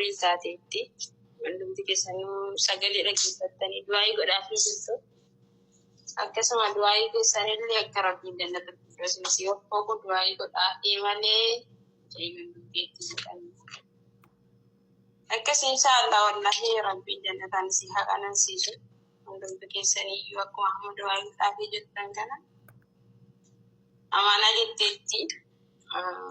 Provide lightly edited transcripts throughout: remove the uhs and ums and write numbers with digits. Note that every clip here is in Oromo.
Umurii taateetti. Hundumti keessanuu sagalee dhaggeeffattanii du'aayii godhaafii jirtu. Akkasuma du'aayii keessanillee akka Rabbiin jannata firdawsiin isii waffaqu du'aayii godhaafii malee mucayyoon dubbeetti jedhanii. Akkas inshaa Allah wallaahi Rabbiin jannataan isii haa qanansiisu. Hundumti keessaniyyuu akkuma amma du'aayii godhaafii jirtan kana amaanaa jetteetti.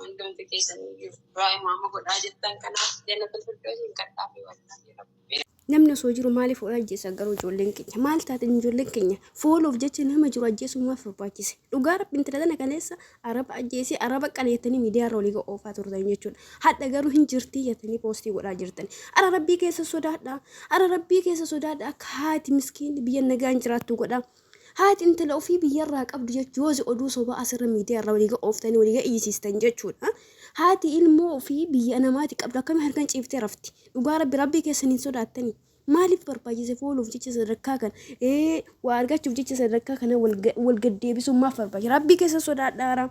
Hundumti keessaniyyuu du'aayii amma godhaa jirtan kanaaf jannatul firdawsiin kadhaafii wallaahi Rabbiin. Namni osoo jiru maaliif ol ajjeesa garuu ijoolleen keenya? Maal taateen ijoolleen keenya? Fooloof jecha nama jiru ajjeesuun maaf barbaachise? Dhugaa rabbi intala tana kaleessa araba ajjeesee araba qale jettanii miidiyaa irra olii oofaa turtan jechuudha. Hadha garuu hin jirtii jettanii poostii godhaa jirtan. Ara rabbii keessa sodaadha. Ara rabbii keessa sodaadha. Akka haati miskiin biyya nagaan jiraattu godha. Haati intala ofii biyyarraa qabdu jechuun yoo oduu sobaa asirra miidiyaa irra walii ooftanii walii iyyisiistan jechuudha. Haati ilmoo ofii biyya namaati qabdu akkami halkan ciiftee rafti? Dhugaa rabbi rabbii keessan hin sodaattanii. Maaliif barbaachise fooluuf jecha sadarkaa kana waa argachuuf jecha sadarkaa kana wal gaddeebisuun maaf barbaachise? Rabbii keessa sodaadhaara.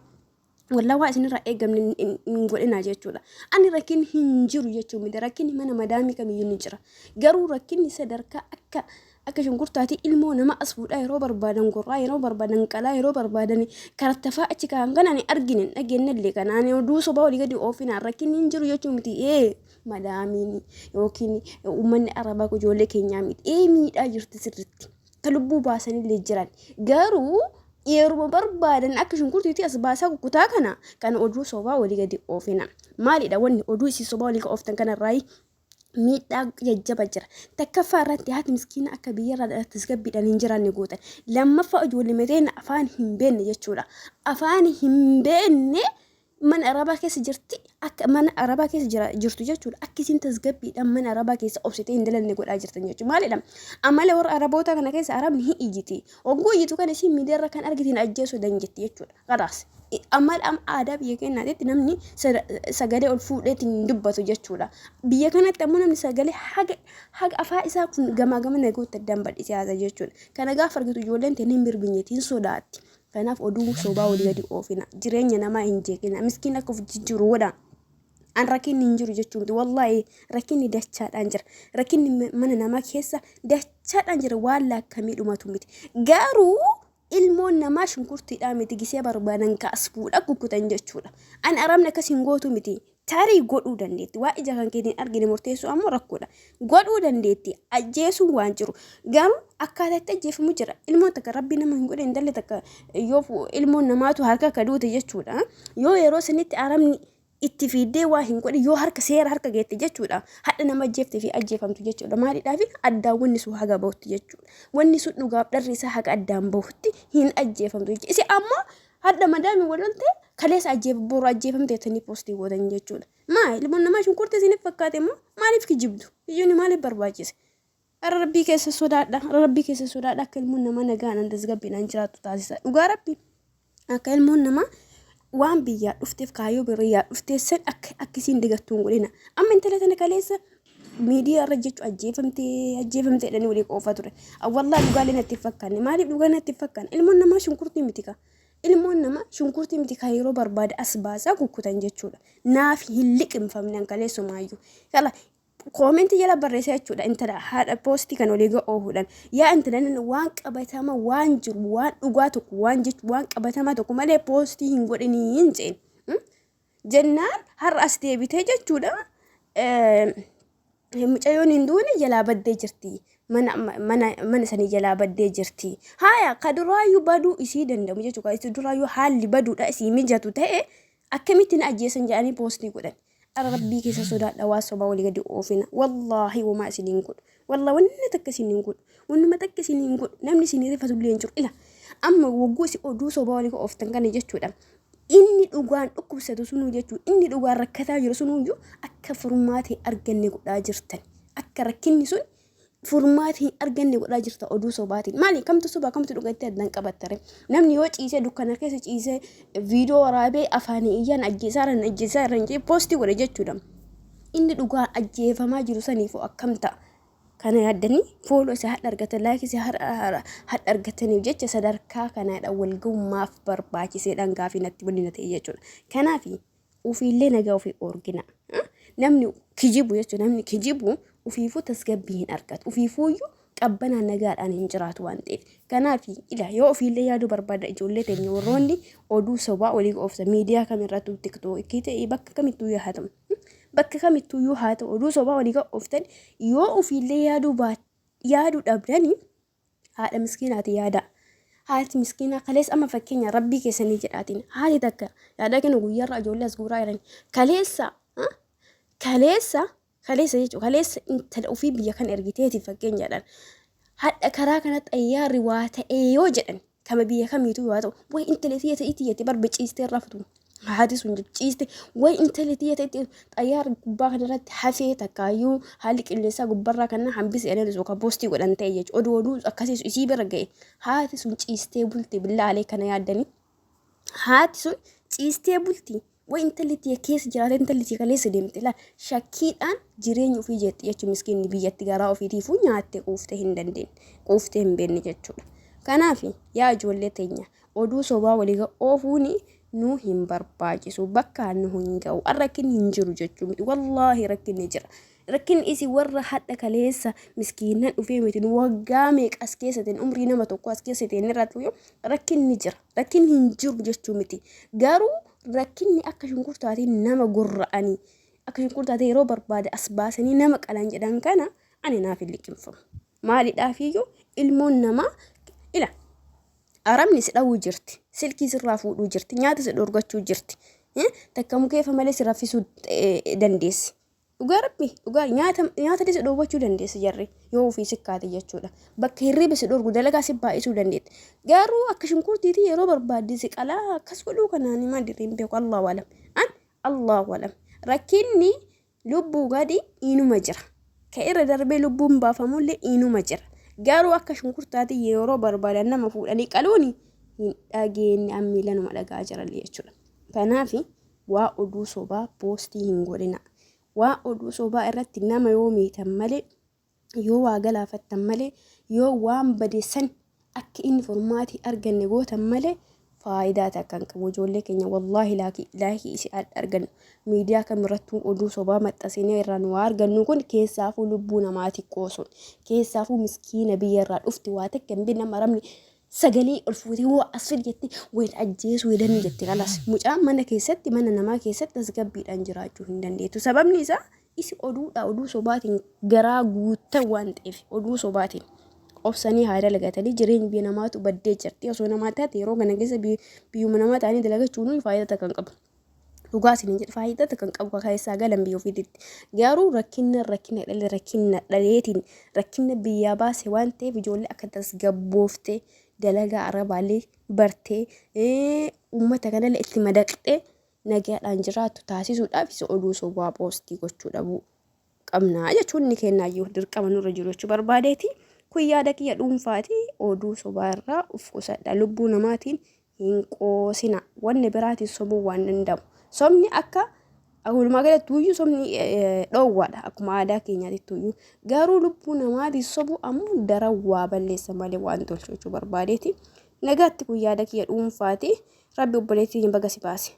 Wallah waa isinirraa eegamne hin godhinaa jechuudha. Ani rakkinni hin jiru jechuun miti. Rakkinni mana madaamii kamiyyuu ni jira. Garuu rakkinni sadarkaa akka akka shunkurtaati ilmoo nama as fuudhaa yeroo barbaadan gorraa yeroo barbaadan qalaa yeroo barbaadan karattafaa achi kaan kan ani argine hin dhageenyellee kan ani oduu sobaa olii gadi oofinaa rakkinni hin jiru jechuun miti. Ee madaamiin yookiin uummanni arabaa ijoollee keenyaa miti. Ee miidhaa jirti sirritti. Ka lubbuu baasanillee jiran. Garuu yeruma barbaadan akka shunkurtiitti as baasaa kukkutaa kana kan oduu sobaa walii gadi oofina. Maalidha wanni oduu isin sobaa walii ooftan kanarraa miidhaa jajjaba jira. Takkaffaa irratti haati miskiina akka biyyarraa tasgabbiidhaan hin jiraanne gootan. Lammaffaa ijoollee mateen afaan hin beekne jechuudha. Afaan hin beekne mana arabaa keessa jirti akka mana arabaa keessa jira jirtu jechuudha. Akka isin tasgabbiidhaan mana arabaa keessa obsitee hin dalanne godhaa jirtan jechuudha. Maalidha? Amala warra araboota kana keessa arabni hin iyyiti. Hogguu iyyitu kana isin miidiyaarra kan argitiin ajjeesuu dandeetti jechuudha. Kalaas. Amala amma aadaa biyya keenyaatti namni sagalee ol fuudheetiin hin dubbatu jechuudha. Biyya kanatti ammoo namni sagalee haga haga afaan isaa kun gamaa gamana gootti addaan bal'isee haasa jechuudha. Kana gaafa argitu ijoolleen tee hin birbinyeti hin sodaatti. Kanaaf oduu sobaa walii gadi oofina. Jireenya namaa hin jeeqina. Miskiin akka of jijjiiru godha. An rakkinni hin jiru jechuu miti. Wallaahi rakkinni dachaadhaan jira. Rakkinni mana namaa keessa dachaadhaan jira. Waan laakkamee dhumatu miti. Garuu ilmoon namaa shunkurtiidhaa miti gisee barbaadan kaas fuudha kukkutan jechuudha. An arabni akkas hin gootu miti. Tarii godhuu dandeetti. Waa ija kan keetiin argine murteessuu ammoo rakkoodha. Godhuu dandeetti. Ajjeesuun waan jiru. Garuu akkaataa itti ajjeefamu jira. Ilmoon takka rabbi nama hin godhe intalli takka yoo ilmoon namaatu harka akka duute jechuudha. Yoo yeroo sanitti arabni itti fiiddee waa hin godhe yoo harka seera harka geette jechuudha. Hadha nama ajjeeftee fi ajjeefamtu jechuudha. Maaliidhaaf addaan wanni sun haga bahutti jechuudha. Wanni sun dhugaaf dharri isaa haga addaan bahutti hin ajjeefamtu jechuudha. Isi ammoo Hadha madaami wal lolte kaleessa ajjeef boru ajjeefamte jettanii poostii gootan jechuudha. Maa ilmoon namaa shunkurtii isiniif fakkaate immoo maaliif kijibdu? Kijibni maaliif barbaachise? Ara rabbii keessa sodaadha. Ara rabbii keessa sodaadha akka ilmoon namaa nagaan tasgabbiidhaan jiraattu taasisa. Dhugaa rabbii akka ilmoon namaa waan biyyaa dhufteef kaayyoo biyyaa dhufteef san akka akka isiin digattu hin godhina. Amma intala tana kaleessa miidiyaa irra jechu ajjeefamtee ajjeefamtee jedhanii walii qoofaa ture. Wallaahi dhugaalee natti hin fakkaanne. Maaliif dhugaa natti hin fakkaanne? Ilmoon namaa shunkurtii miti kaa. Ilmoon namaa shunkurtii miti kaa yeroo barbaade as baasaa kukkutan jechuudha. Naaf hin liqimfamne an kaleessumaayyuu. Kala koomentii jala barreessa jechuudha intala haadha poostii kan olii ga'oofuudhaan. Yaa intala nana waan qabatama waan jiru waan dhugaa tokko waan jechu waan qabatamaa tokko malee poostii hin godhinii hin jeen. Jennaan har'a as deebitee jechuudha. Mucayyoon hin duune jalaa baddee jirti. Mana mana mana sanii jalaa baddee jirti. Haaya ka duraayyuu baduu isii danda'u jechuudha. Ka duraayyuu haalli baduudha isii mijatu ta'e akkamitti na ajjeesan jedhanii poostii godhan. Ara rabbii keessa sodaadha waa sobaa walii gadi oofina. Wallaahi womaa isin hin godhu. Wallaahi wanna takka isin hin godhu. Wannuma takka isin hin godhu. Namni isin rifatu illee hin jiru. Ila amma wogguu isin oduu sobaa walii ooftan kana jechuudha. Inni dhugaan dhukkubsatu sunuu jechuun inni dhugaan rakkataa jiru sunuyyuu akka furmaata hin arganne godhaa jirtan. Akka rakkinni sun furmaata hin arganne godhaa jirta oduu sobaatiin. Maali kamtu sobaa kamtu dhugatti addaan qabattare. Namni yoo ciisee dukkana keessa ciisee viidiyoo waraabee afaanii iyyaan ajjeesaa jiran ajjeesaa jiran jedhee poostii godhe jechuudha. Inni dhugaan ajjeefamaa jiru saniifuu akkam ta'a? Kana yaaddanii fooloo isa hadha argatan laayikii isa hadha argataniif jecha sadarkaa kanaadha wal ga'ummaaf barbaachiseedhaan gaafii natti wanni na ta'e jechuudha. Kanaaf ofiillee nagaa ofii oorgina. Namni Kijibu jechuun namni kijibu ufiifuu tasgabbii hin argatu. Ufiifuuyyuu qabbanaan nagaadhaan hin jiraatu waan ta'eef. Kanaaf ila yoo ofiillee yaaduu barbaada ijoollee teenya warroonni oduu sobaa olii oofsa miidiyaa kamirrattuu tiktookii ta'e bakka kamittuu haa ta'u. Bakka kamittuu haa ta'u oduu sobaa olii ooftan yoo ofiillee yaaduu yaaduu dhabdanii haadha miskiinaati yaada. Haati miskiinaa kaleessa amma fakkeenya rabbii keessanii jedhaatiin haati takka yaada kennu guyyaarraa ijoollee as guuraa jiran kaleessa kaleessa kaleessa jechuudha kaleessa intala ofii biyya kana ergiteeti fakkeenyaadhaan hadha karaa kana xayyaarri waa ta'ee yoo jedhan kama biyya kamiituu yoo ta'u way intala tiyya ta'ii tiyyatti barba ciistee raftu haati sun ciiste way intala tiyya ta'ii xayyaarri gubbaa kanarratti hafee takkaayyuu haalli qilleensaa gubbarraa kana hambise jedhanii osoo kan poostii godhan ta'e jechuudha oduu oduu akkasiisu isii bira ga'e haati sun ciistee bulti billaalee kana yaaddanii haati sun ciistee bulti way intalli tiyya keessa jiraate intalli tiyya kaleessa deemte laal shakkiidhaan jireenya ofii jeetti jechuun miskiinni biyyatti garaa ofiitiifuu nyaattee quuftee hin dandeenye quuftee hin beekne jechuudha. Kanaaf yaa ijoollee teenya oduu sobaa walii oofuun nu hin barbaachisu bakka nu hin ga'u rakkinni hin jiru jechuu miti wallaahi rakkinni jira. Rakkinni isi warra hadha kaleessa miskiinan dhufee miti nu waggaa meeqa as keessa ta'e umrii nama tokko as keessa ta'e irratti rakkinni jira. Rakkinni hin jiru jechuu miti. Garuu rakkinni akka shunkurtaatiin nama gurra'anii akka shunkurtaatiin yeroo barbaade as baasanii nama qalan jedhan kana ani naaf hin liqimfamu. Maalidhaafiyyuu ilmoon namaa ila arabni si dhawuu jirti. Silkii sirraa fuudhuu jirti. Nyaata si dhorgachuu jirti. Takka mukeefa malee si raffisuu dandeessi. Dhugaa rabbi dhugaa nyaata nyaata si dhoowwachuu dandeessi jarri yoo ofii sikkaate jechuudha. Bakka hirriba si dhorgu dalagaa si baay'isuu dandeetti. Garuu akka shunkurtiitii yeroo barbaadde si qalaa akkas godhuu kanaan himaa dirriin beeku Allahu alam. An Allahu alam. Rakkinni lubbuu gadi inuma jira. Ka irra darbee lubbuun baafamullee inuma jira. Garuu akka shunkurtaatii yeroo barbaadan nama fuudhanii qaluuni hin dhageenye ammiilanuma dhagaa jirallee jechuudha. Kanaaf waa oduu sobaa poostii hin godhina. Waa oduu sobaa irratti nama yoo miitan malee yoo waa galaafattan malee yoo waan badeessan akka inni furmaatii arganne gootan malee faayidaa takka hin qabu. Ijoollee keenya wallaahi laakii laakii isi argannu miidiyaa kamirrattuu oduu sobaa maxxansinee irraa nu waa argannu kun keessaafuu lubbuu namaati qoosuun keessaafuu miskiina biyya irraa dhufti waa takka hin beekne nama arabni sagalee ol fuutee waa as fidi jettee wayita ajjeesuu hedanii jette kalas mucaan mana keessatti mana namaa keessatti tasgabbiidhaan jiraachuu hin dandeettu. Sababni isaa isi oduudha oduu sobaatiin garaa guuttan waan ta'eef oduu sobaatiin obsanii haa dalagatanii jireenyi biyya namaatu baddee jirti osoo namaa taate yeroo kana keessa biyyuma namaa ta'anii dalagachuun faayidaa takka hin qabu. Dhugaa isin jedha faayidaa takka hin qabu keessaa galan biyya ofiititti. Garuu rakkina rakkina dhale rakkina dhaleetiin rakkina biyyaa baase waan ta'eef ijoollee akka tasgabbooftee dalagaa arabaalee bartee uummata kanallee itti madaqxee nagaadhaan jiraattu taasisuudhaaf isa oduu sobaa poostii gochuu dhabuu qabna jechuun ni kennaayyuu dirqama nurra jiru jechuu barbaadeeti. Kun yaada kiyya dhuunfaati oduu sobaa irraa of qusadha lubbuu namaatiin hin qoosina. Wanni biraatiin sobuu waan danda'amu. Sobni akka walumaa galatti iyyuu sobni dhoowwaadha akkuma aadaa keenyaatti iyyuu. Garuu lubbuu namaatiin sobuu ammoo daran waa balleessa malee waan tolchu jechuu barbaadeeti. Nagaatti kun yaada kiyya dhuunfaati. Rabbi obboleettii baga si baase.